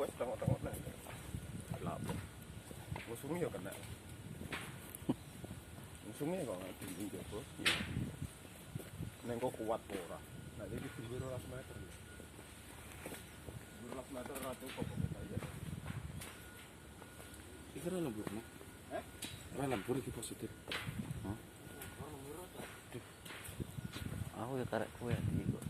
Wes tengok-tengok nek. Lah apa? Musungi ya kena. Musungi kok nggak dinding jaba. Iya. Neng kok kuat apa ora? Nek iki dhuwur 12 meter. 12 meter ora cukup kok kita ya. Iki ora lembur, Nek. Eh? Ora lembur iki positif. Hah? Aku ya karek kowe iki kok.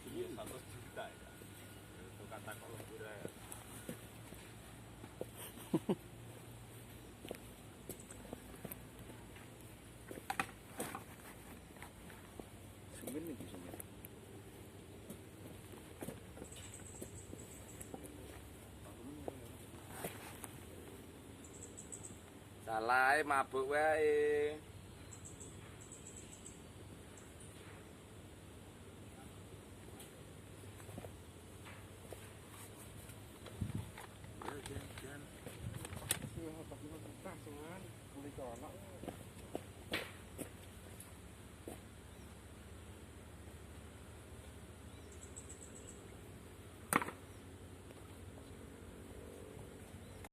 Iya, 100 juta ya. Itu kata kok lembur ya. Sumin iki sumin. Salahe mabuk wae.